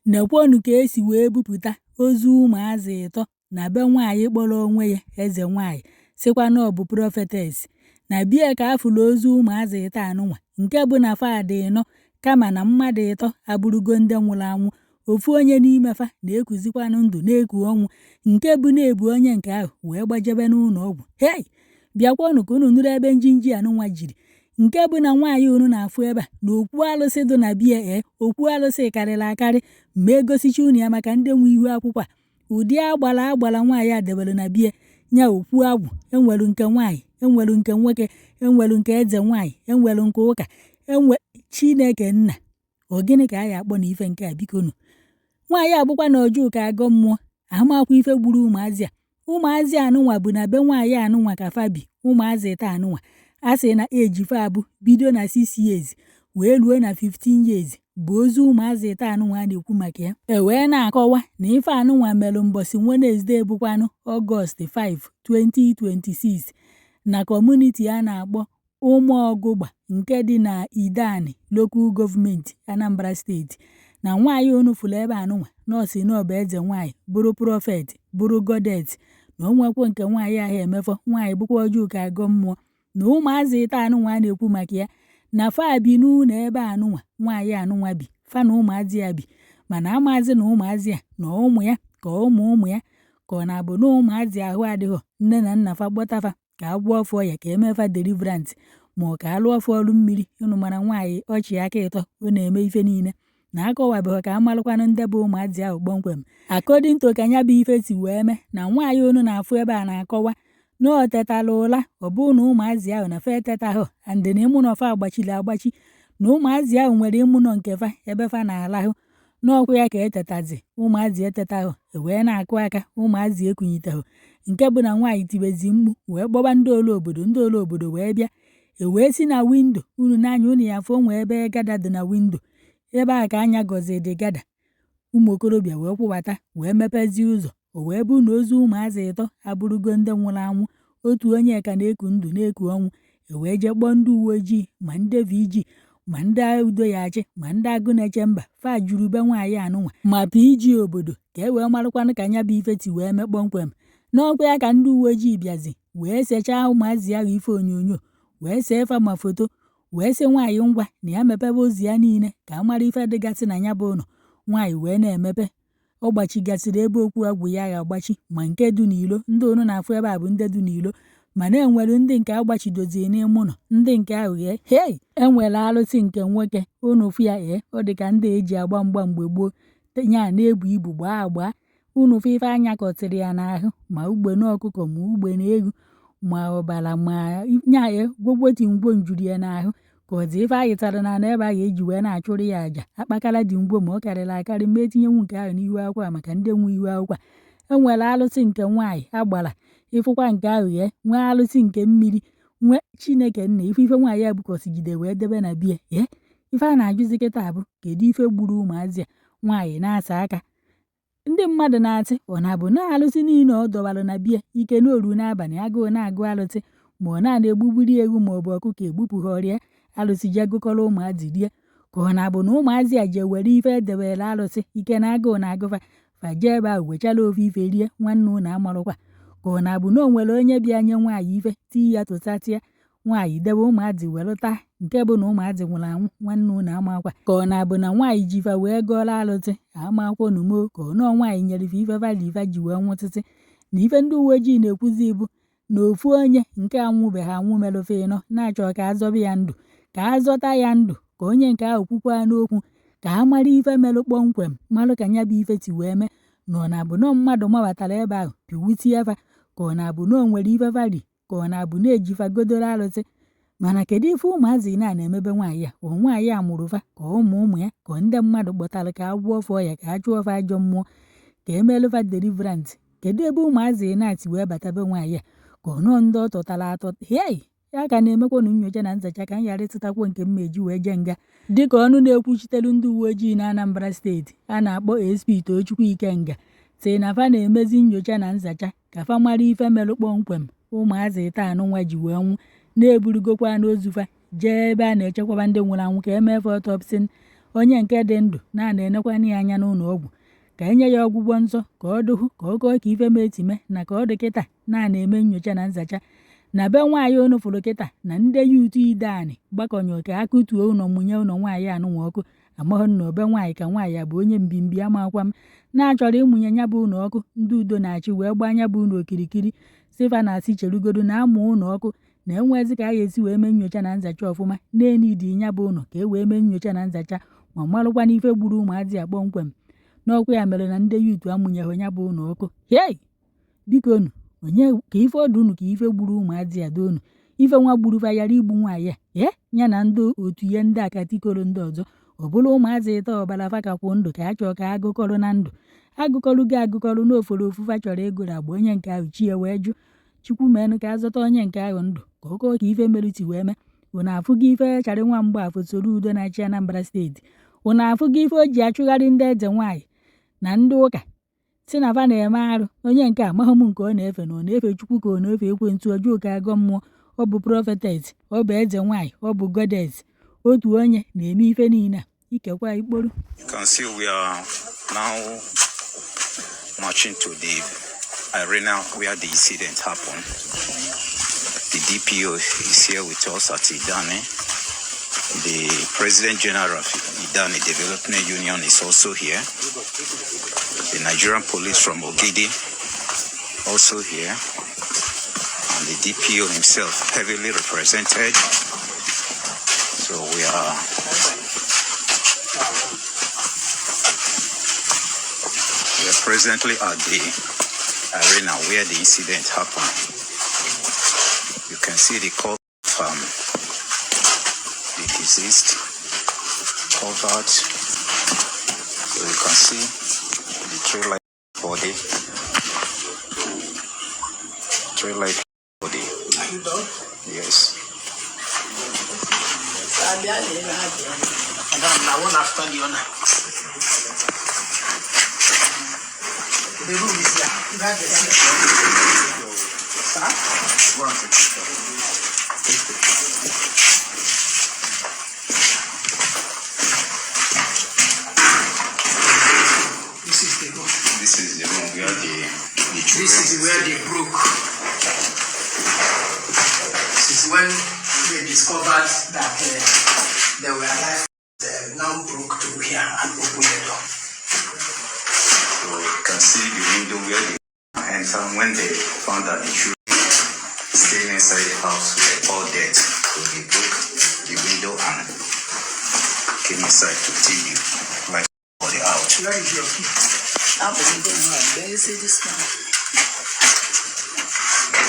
Nekwonu ka esi wee bupụta ozu ụmụazị ịtọ na be nwaanyị kpọrọ onwe ya eze nwaanyị, sịkwa na ọ bụ prophetess. Na bie ka afụlụ ozu ụmụazị ịtọ anụnwa, nke bụ na fa dị ịnọ, kama na mmadụ ịtọ abụrụgo ndị nwụrụ anwụ. Ofu onye n'ime fa na-ekuzikwanụ ndụ na-eku ọnwụ, nke bụ na-ebu onye nke ahụ wee gbajebe n'ụlọ ọgwụ. Hei, bịakwanụ ka unu nụrụ ebe njinji anụnwa jiri, nke bụ na nwaanyị unu na-afụ ebe a na okwu alụsị dị na bie. Ee, okwu alụsị karịrị akarị. Ma egosicha unu ya maka ndị nwe ihu akwụkwọ a, ụdị agbara agbara nwaanyị a debere na bie nya, okwu agwụ enwelu, nke nwaanyị enwelu, nke nwoke enwelu, nke eze nwaanyị enwelu, nke ụka enwe. Chineke nna, ọ gịnị ka a ya akpọ na ife nke a? Biko nụ, nwaanyị abụkwa na ọjọọ ka agọ mmụọ amakwa ife gburu ụmụazị a. Ụmụazị anụnwa bụ na be nwaanyị anụnwa ka fa bi. Ụmụazị taa anụnwa a sị na eji fa abụ bido na 6 years wee ruo na 15 years bụ ozu ụmụazị taa anụnwa a na-ekwu maka ya. E wee na-akọwa na ife anụnwa melụ mbọsị Wednesday, bụkwanụ Ọgọst 5, 2026, na community a na-akpọ Ụmụọgụgba nke dị na Ideani Local Government, Anambra Steeti. Na nwaanyị unu fụrụ ebe anụnwa na ọ sị na ọ bụ eze nwaanyị, bụrụ prophet, bụrụ goddess, na o nwekwo nke nwaanyị ahụ emefọ. Nwaanyị bụkwa ọjọọ ka agọ mmụọ. Na ụmụazị taa anụnwa a na-ekwu maka ya, na fa bi n'ụlọ ebe anụnwa nwaanyị anụnwa bi, fa na ụmụazị ya bi. Mana amaazị na ụmụazị a na ụmụ ya ka ụmụ ụmụ ya, ka ọ na-abụ na ụmụazị ahụ adịghọ, nne na nna fa kpọtafa ka a gwọọ ọfọ ya, ka emefa deliverance, ma ọ ka a lụọ ọfọ ọrụ mmiri. Unu mara nwaanyị ọchị aka ịtọ ọ na-eme ife niile na akọwabeghị ka amalụkwanụ ndị bụ ụmụazị ahụ kpọmkwem. According to ka nya bụ ife si wee mee, na nwaanyị unu na-afụ ebe a na-akọwa na ọ tetala ụla, ọ bụ na ụmụazị ahụ na fa etetahụ, and na ịmụnọ fa agbachiri agbachi, na ụmụazị ahụ nwere ịmụnọ nke fa ebe fa na-alahụ. N'ọkwa ya ka etetazi, ụmụazị etetahụ, wee na-akụ aka, ụmụazị ekunyitehụ, nke bụ na nwaanyị tibezi mkpu wee kpọba ndị olu obodo. Ndị olu obodo wee bịa, e wee si na window unu n'anya unu ya afụ onwe ebe gada dị na window ebe a ka anya gọzi dị gada. Ụmụ okorobịa wee kwụbata wee mepezie ụzọ, o wee bụ na ozu ụmụazị ịtọ abụrụgo ndị nwụrụ anwụ, otu onye ka na-eku ndụ na-eku ọnwụ. E wee jee kpọọ ndị uwe ojii, ma ndị VG, ma ndị udo ya achị, ma ndị agụ na-eche mba. Fa juru be nwaanyị anụnwa, ma PG obodo, ka e wee marụkwanụ ka nya bụ ife ti wee mee kpọmkwem. N'ọkwa ya ka ndị uwe ojii bịazi wee sechaa ụmụazị ahụ ife onyonyo, wee see fa ma foto, wee sị nwaanyị ngwa na ya mepebe ụzọ ya niile ka a mara ife dịgasị na ya bụ ụlọ. Nwaanyị wee na-emepe, ọ gbachigasịrị ebe okwu agwụ ya ga-agbachi, ma nke dị n'ilo. Ndị unu na-afụ ebe a bụ ndị dị n'ilo, mana enwere ndị nke agbachidoziri n'ime ụlọ. Ndị nke ahụ ghee hei, enwere alụsị nke nwoke unu fụ ya. Ee, ọ dị ka ndị eji agba mgba mgbe gboo nya na-ebu ibu gbaa agba. Unu fụ ife anya kọtịrị ya n'ahụ, ma ugbene ọkụkọ, ma ugbene ewu, ma ọbara, ma nya gwogwo ngwo njuru ya n'ahụ, ka ọ dị ife ayịtara na ana ebe ahụ eji wee na-achụrụ ya àjà. Akpakara dị ngwo, ma ọ karịrị akarị. Ma etinyenwu nke ahụ n'ihu akwụkwọ a maka ndị nwe ihu akwụkwọ a. Enwere alụsị nke nwaanyị agbara, ịfụkwa nke ahụ ghee nwee alụsị nke mmiri nwee. Chineke nna, ife ife nwaanyị a bukọsigide wee debe na bie. Ee, ife a na-ajụzi kịta bụ, kedu ife gburu ụmụazị a? Nwaanyị na-asa aka, ndị mmadụ na-asị ọ na-abụ na alụsị niile ọ dọwara na bie ike n'oru n'abalị, agụụ na-agụ alụsị, ma ọ na-ana egbugburi ewu ma ọ bụ ọkụkọ egbupụ ha ọrịa alụsị jee gụkọrọ ụmụazị rie, ka ọ na-abụ na ụmụazị a jee were ife edebere alụsị ike na agụụ na-agụfa, fa jee ebe ahụ wechara ofe ife rie. Nwanne ụnụ amarụkwa ka ọ na-abụ na o nwere onye bịa nye nwaanyị ife tii ya tụsatịa, nwaanyị debe, ụmụazị were taa, nke bụ na ụmụazị nwụrụ anwụ. Nwanne ụnụ amakwa ka ọ na-abụ na nwaanyị ji fa wee gọọrọ alụsị amakwonumo, ka ọ nọọ nwaanyị nyere ife ife vali ife ji wee nwụtịtị. Na ife ndị uwe ojii na-ekwuzi bụ na ofu onye nke anwụbeghị anwụ merụfe ịnọ na-achọ ka azọba ya ndụ, ka azọta ya ndụ, ka onye nke ahụ kwukwa n'okwu, ka a mara ife merụ kpọmkwem, marụ ka nya bụ ife ti wee mee, na ọ na-abụ na mmadụ mabatara ebe ahụ pịwutie fa, ka ọ na-abụ na o nwere ife vali, ka ọ na-abụ na-ejifagodoro alụsị. Mana kedu ife ụmụazị na na-emebe nwaanyị a? Ọ nwaanyị a mụrụ fa, ka ụmụ ụmụ ya, ka ndị mmadụ kpọtara ka a gwọọ ọfọ ya, ka a chụọ fa ajọ mmụọ, ka emelụ fa deliverance? Kedu ebe ụmụazị na-ati wee bata be nwaanyị a? Ka ọ nọọ ndị ọ tọtara atọ? Hei, ya ka na-emekwanụ nyocha na nzacha ka m ghara ịtụtakwo nke m eji wee jee nga. Dịka ọnụ na-ekwuchitelu ndị uwe ojii na Anambra Steeti a na-akpọ SP Tochukwu Ikenga sị na fa na-emezi nyocha na nzacha ka fa mara ife merụ kpọmkwem ụmụazị taa anụnwa ji wee nwụ, na-eburugokwa n'ozu fa jee ebe a na-echekwaba ndị nwụrụ anwụ ka emee fa autopsy. Onye nke dị ndụ na a na-enekwana ya anya n'ụlọ ọgwụ ka enye ya ọgwụgwọ nsọ ka ọ dụhụ ka ọ kọọ ka ife mee time na ka ọ dị kịta na a na-eme nyocha na nzacha na be nwaanyị unu fụrụ kịta na ndị youth Ideani gbakọnyụ ka a kụtuo ụlọ mụnye ụlọ nwaanyị anụnwa ọkụ. Amaghị na obe nwaanyị ka nwaanyị a bụ onye mbimbi amakwa m na-achọrọ ịmụnye ya bụ ụlọ ọkụ. Ndị udo na-achị wee gbaa nya bụ ụlọ okirikiri, sị fa na-asị cherugodo na amụ ụlọ ọkụ na enwezi ka a ga-esi wee mee nyocha na nzacha ọfụma na-enidi ya bụ ụlọ ka e wee mee nyocha na nzacha ma marụkwa n'ife gburu ụmụazị a kpọmkwem n'ọkwa ya mere na ndị youth amụnyeghị ya bụ ụlọ ọkụ. Hei, biko nu, onye ka ife ọdụ unu ka ife gburu ụmụazị a donu ife nwa gburu fa yara igbu nwaanyị a ee ya na ndị otu ya ndị akatikoro ndị ọzọ ọ bụrụ ụmụazị ịtọ ọbara fa ka kwụ ndụ ka a chọọ ka agụkọrọ na ndụ agụkọrụgo agụkọrọ n'oforo ofufa chọrọ ịgụrụ agba onye nke ahụ chi ya wee jụ. Chukwu menụ ka azọta onye nke ahụ ndụ ka ọ kọọ ka ife mere si wee mee. Unu afụgo ife Charị nwa Mgbafọ Soludo na-achị Anambra steeti, unu afụgo ife o ji achụgharị ndị eze nwaanyị na ndị ụka si na fa na-eme arụ. Onye nke amaghị m nke ọ na-efe na ọ na-efe Chukwu ka ọ na-efe ekwensu ọjọọ ka agọ mmụọ. Ọ bụ prophetess, ọ bụ eze nwaanyị, ọ bụ goddess, otu onye na-eme ife niile a ikekwa ikporu. You can see we are now marching to the arena where the incident happened. The DPO is here with us at Ideani. The President General of Ideani Development Union is also here. The Nigerian police from Ogidi also here. And the DPO himself heavily represented. So we are presently at the arena where the incident happened. You can see the corpse of the deceased covered. So you can see the tree-like body. Tree-like body. Yes. Madam, now one after the other. The room is here. Sir? This is the room. This is the room where the children. This is where they broke. This is when they discovered that they were alive. They now broke through here and opened the door. So you can see the window where they enter when they found that the children staying inside the house were all dead. So they broke the window and came inside to take the life body out. Where is your key? Where is this one?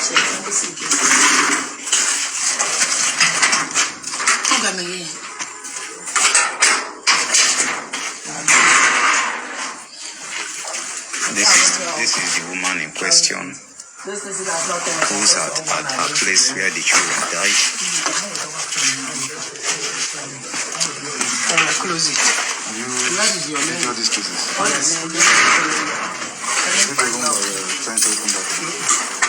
Check, let me see. Ọ ga-emeghe ya. This is the woman in question This is not who's at her place where the children died. Close it. You Where is your name? video these cases. Yes. Is it the one that we're trying to open that?